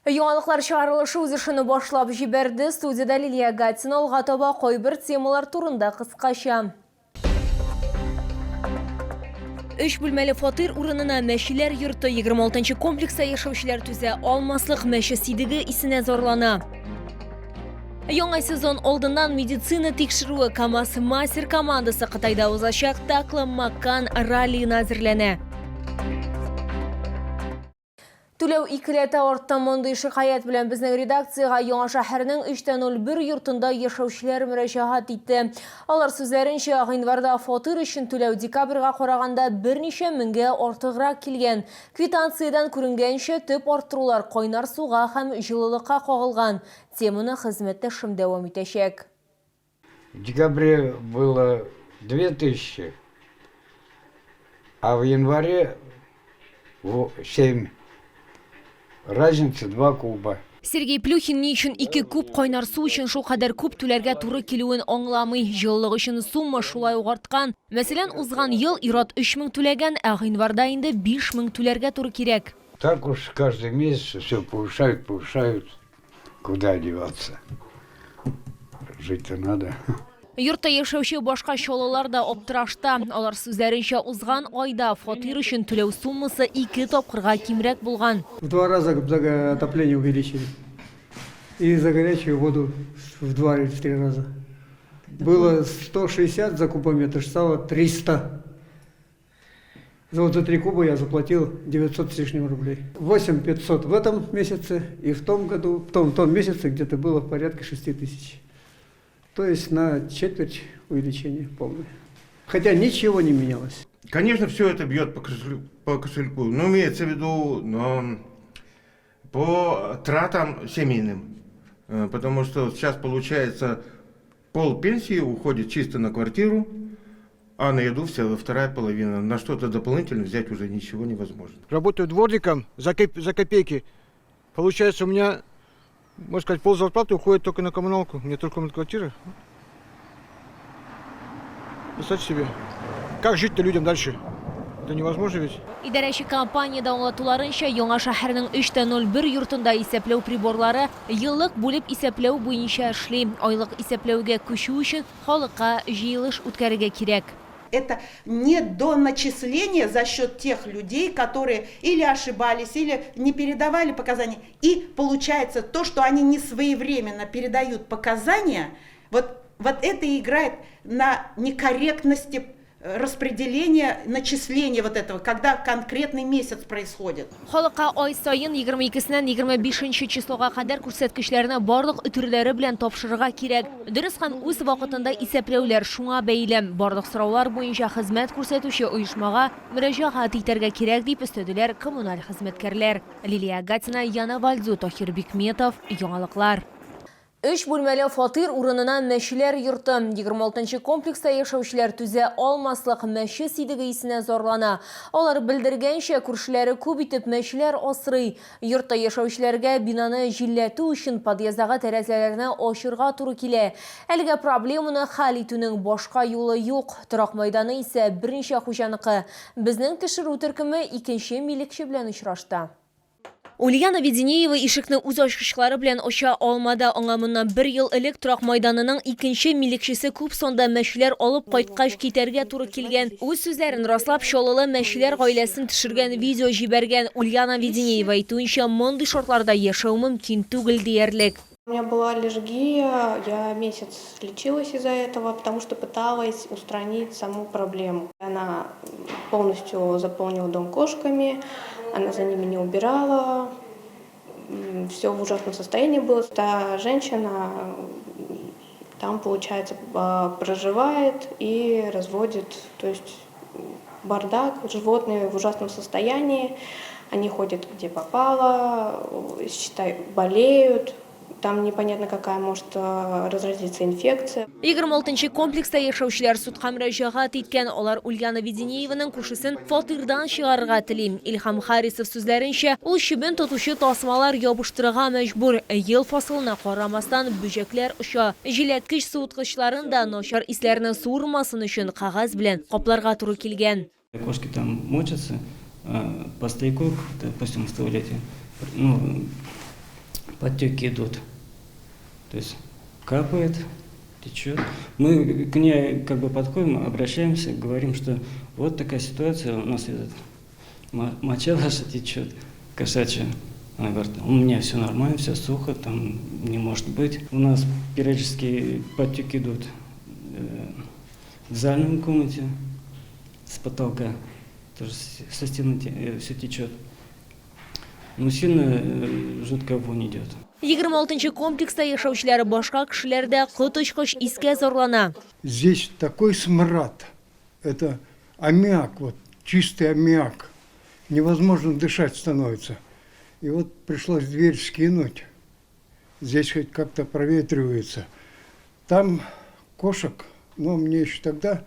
Яңалыклар чыгарылышы үз эшен башлап җибәрде. Студиядә Лилия Гатина. Алга таба кайбер темалар турында кыскача. Өч бүлмәле фатир урынына мәчеләр йорты. 26 нчы комплекста яшәүчеләр түзә алмаслык мәче сидеге исенә зарлана. Яңа сезон алдыннан медицина тикшерүе КАМАЗ Мастер командасы Кытайда узачак Такла Маккан раллиена әзерләнә. Түләү икеләтә артты. Мондый шикаять белән безнең редакциягә Яңа шәһәрнең 3.01 йортында яшәүчеләр мөрәҗәгать итте. Алар сүзләренчә, гыйнварда фатир өчен түләү декабрьгә караганда берничә меңгә артыграк килгән. Квитанциядән күренгәнчә, төп арттырулар кайнар суга һәм җылылыкка кагылган. Теманы хезмәттәшем дәвам итәчәк. В декабре было 2000, а в январе 7. Разница 2 куба. Сергей Плюхин ни өчен ике куб кайнар су өчен шулкадәр күп түләргә туры килүен аңламый. Җылылык өчен сумма шулай ук арткан. Мәсәлән, узган ел ир-ат 3000 түләгән, ә гыйнварда инде 5000 түләргә туры кирәк. Так уж каждый месяц все повышают, повышают. Куда деваться? Жить-то надо. Йортта яшәүче башка чаллылар да аптырашта. Алар сүзләренчә, узган айда фатир өчен түләү суммасы ике тапкырга кимрәк булган. В два раза за отопление увеличили. И за горячую воду в два или в три раза. Было 160 за кубометр, стало 300. За вот за три куба я заплатил 900 с лишним рублей. 8 500 в этом месяце и в том году, в том месяце где-то было в порядке 6 тысяч. То есть на четверть увеличение полное. Хотя ничего не менялось. Конечно, все это бьет по кошельку, по кошельку. Ну, имеется в виду, но по тратам семейным. Потому что сейчас получается, пол пенсии уходит чисто на квартиру, а на еду вся вторая половина. На что-то дополнительно взять уже ничего невозможно. Работаю дворником за копейки. Получается, у меня, можно сказать, пол зарплаты уходит только на коммуналку. У меня трехкомнатная квартира. Представьте себе. Как жить-то людям дальше? Это невозможно ведь. Идарәче компаниядә аңлатуларынча, Яңа шәһәрнең 3.01 йортында исәпләү приборлары еллык бүлеп исәпләү буенча эшли. Айлык исәпләүгә күчү өчен халыкка җыелыш үткәрергә кирәк. Это недоначисление за счет тех людей, которые или ошибались, или не передавали показания. И получается то, что они не своевременно передают показания, вот это и играет на некорректности распределения, начисления вот этого, когда конкретный месяц происходит. Халыкка ай саен 22-сеннән 25 числога кадәр күрсәткечләрне барлык төрләре белән тапшырырга кирәк. Дөрес һәм үз вакытында исәпләүләр шуңа бәйле. Барлык сораулар буенча хезмәт күрсәтүче оешмага мөрәҗәгать итәргә кирәк, дип өстәделәр коммуналь хезмәткәрләр. Лилия Гатина, Яна Вальдзу, Тахир Бикметов, Яңалыклар. Өч бүлмәле фатир урынына мәчеләр йорты. 26 комплекста яшәүчеләр түзә алмаслык мәче сидеге исенә зарлана. Алар белдергәнчә, күршеләре күп итеп мәчеләр асрый. Йортта яшәүчеләргә бинаны җилләтү өчен подъездагы тәрәзәләрне ачырга туры килә. Әлегә проблеманы хәл итүнең башка юлы юк. Торак майданы исә берничә хуҗаныкы. Безнең төшерү төркеме икенче милекче белән очрашты. Ульяна Веденеева ишекне үз ачкычлары белән ача алмады. Аңа моннан бер ел элек торак майданының икенче милекчесе күп санда мәчеләр алып кайткач китәргә туры килгән. Үз сүзләрен раслап, Чаллылы мәчеләр гаиләсен төшергән видео җибәргән. Ульяна Веденеева әйтүенчә, мондый шартларда яшәү мөмкин түгел диярлек. У меня была аллергия, я месяц лечилась из-за этого, потому что пыталась устранить саму проблему. Она полностью заполнила дом кошками, она за ними не убирала, все в ужасном состоянии было. Та женщина там, получается, проживает и разводит, то есть бардак, животные в ужасном состоянии, они ходят где попало, считай, болеют, там непонятно, какая может разразиться инфекция. 26 комплекста яшәүчеләр судка мөрәҗәгать иткән. Алар Ульяна Веденееваның күршесен фатирдан чыгарырга тели. Илһам Харисов сүзләренчә, ул чебен тотучы тасмалар ябыштырырга мәҗбүр. Ел фасылына карамастан, бөҗәкләр оча. Җилләткеч суыткычларын да начар исләрне суырмасын өчен кәгазь белән капларга туры килгән. Кошки там мочатся по стояку, допустим, в туалете. Ну, Подтеки идут. То есть капает, течет. Мы к ней как бы подходим, обращаемся, говорим, что вот такая ситуация, у нас этот, моча ваша течет, кошачья. Она говорит, у меня все нормально, все сухо, там не может быть. У нас периодически подтеки идут в зальной комнате с потолка, тоже со стены все течет. Ну, сильно жуткая вонь идет. 26 комплекста яшәүчеләр, башка кешеләр дә коточкыч искә зарлана. Здесь такой смрад. Это аммиак, вот чистый аммиак. Невозможно дышать становится. И вот пришлось дверь скинуть. Здесь хоть как-то проветривается. Там кошек, но мне еще тогда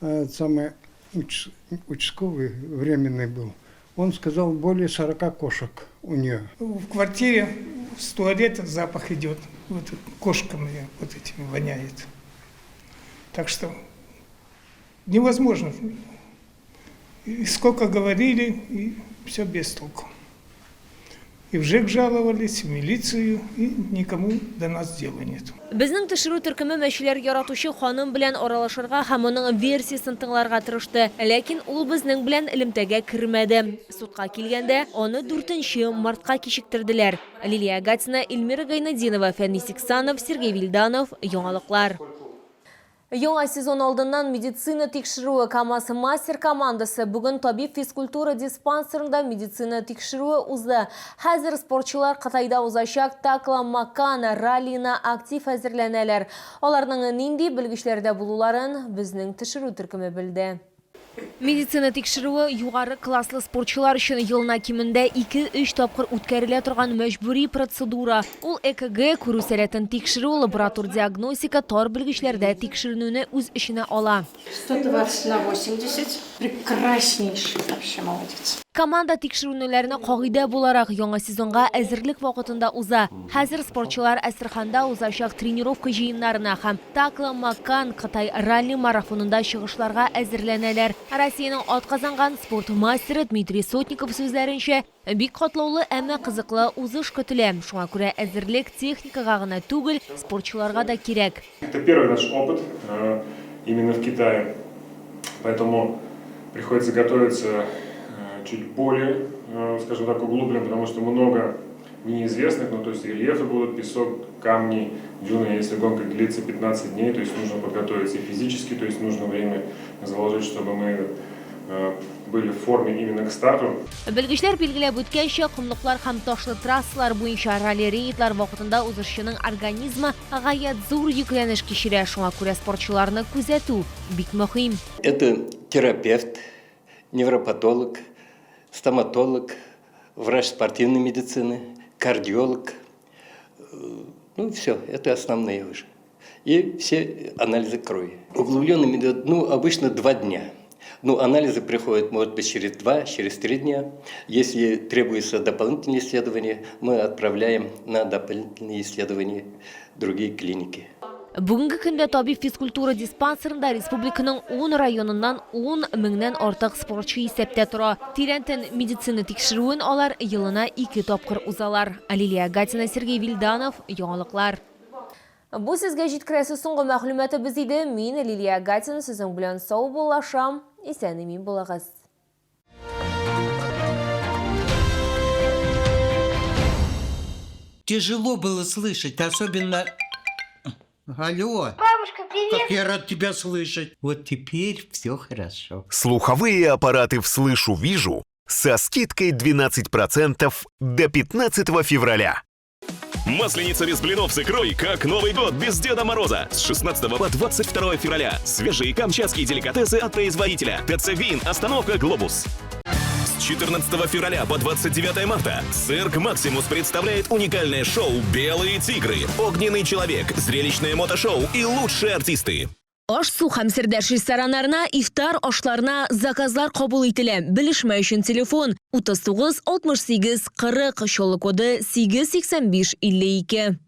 самый участковый временный был. Он сказал, более 40 кошек у нее. В квартире с туалета запах идет, вот кошками вот этими воняет. Так что невозможно. И сколько говорили, и все без толку. И в ЖЭК жаловались, в милицию, и никому до нас дела нет. Безнең төшерү төркеме мәчеләр яратучы ханым белән аралашырга һәм аның версиясын тыңларга тырышты. Ләкин ул безнең белән элемтәгә кермәде. Судка килгәндә, аны 4 мартка кичектерделәр. Лилия Гатина, Эльмира Гайнадинова, Фәнис Иксанов, Сергей Вильданов, Яңалыклар. Яңа сезон алдыннан медицина тикшерүе. КАМАЗ мастер командасы бүген табиб физкультура диспансерында медицина тикшерүе узды. Хәзер спортчылар Кытайда узачак Такла Макана раллиена актив әзерләнәләр. Аларның нинди белгечләрдә булуларын безнең төшерү төркеме белде. Медицина тикшерүе югары класслы спортчылар өчен елына кимендә 2-3 тапкыр үткәрелә торган мәҗбүри процедура. Ул ЭКГ, күрү сәләтен тикшерү, лаборатор диагностика, тар белгечләрдә тикшеренүне үз эченә ала. 120 на 80. Прекраснейший вообще, молодец. Команда тикшеренүләрне кагыйдә буларак яңа сезонга әзерлек вакытында уза. Хәзер спортчылар Әстерханда узачак тренировка җыеннарына һәм Такла Макан Кытай ралли марафонында чыгышларга әзерләнәләр. Россиянең атказанган спорт мастеры Дмитрий Сотников сүзләренчә, бик катлаулы, әмма кызыклы узыш көтелә. Шуңа күрә әзерлек техникага гына түгел, спортчыларга да кирәк. Это первый наш опыт именно в Китае, поэтому приходится готовиться чуть более, скажем так, углубленно, потому что много неизвестных, ну, то есть рельефы будут, песок, камни, дюны, если гонка длится 15 дней, то есть нужно подготовиться и физически, то есть нужно время заложить, чтобы мы были в форме именно к старту. Белгечләр билгеләп үткәнчә, комлыклар һәм ташлы трассалар буенча ралли-рейдлар вакытында узышчының организмы гаять зур йөкләнеш кичерә, шуңа күрә спортчыларны күзәтү бик мөһим. Это терапевт, невропатолог, стоматолог, врач спортивной медицины, кардиолог. Ну, все, это основные уже. И все анализы крови. Углубленный, ну, обычно 2 дня. Ну, анализы приходят, может быть, через 2, через 3 дня. Если требуется дополнительные исследования, мы отправляем на дополнительные исследования в другие клиники. Бүгенге көндә табиб физкультура диспансерында республиканың 10 районыннан 10 меңнән артык спортчы исәптә тора. Тирәнтен медицина тикшерүен алар елына ике тапкыр узалар. Лилия Гатина, Сергей Вильданов, Яңалыклар. Бу сезгә җиткерәсе соңгы мәгълүматыбыз иде. Мин Лилия Гатина сезнең белән саубуллашам. Исән имин булыгыз. Тяжело было слышать, особенно. Алло. Бабушка, привет. Как я рад тебя слышать. Вот теперь все хорошо. Слуховые аппараты «Слышу-вижу» со скидкой 12% до 15 февраля. Масленица без блинов с икрой, как Новый год без Деда Мороза. С 16 по 22 февраля. Свежие камчатские деликатесы от производителя. ТЦ «Вин», остановка «Глобус». С 14 февраля по 29 марта цирк «Максимус» представляет уникальное шоу «Белые тигры», «Огненный человек», зрелищное мотошоу и лучшие артисты. Аш-су һәм Сердәш рестораннарына ифтар ашларына заказлар кабул ителә. Белешмә өчен телефон 39 68 40, Чаллы коды 885 52.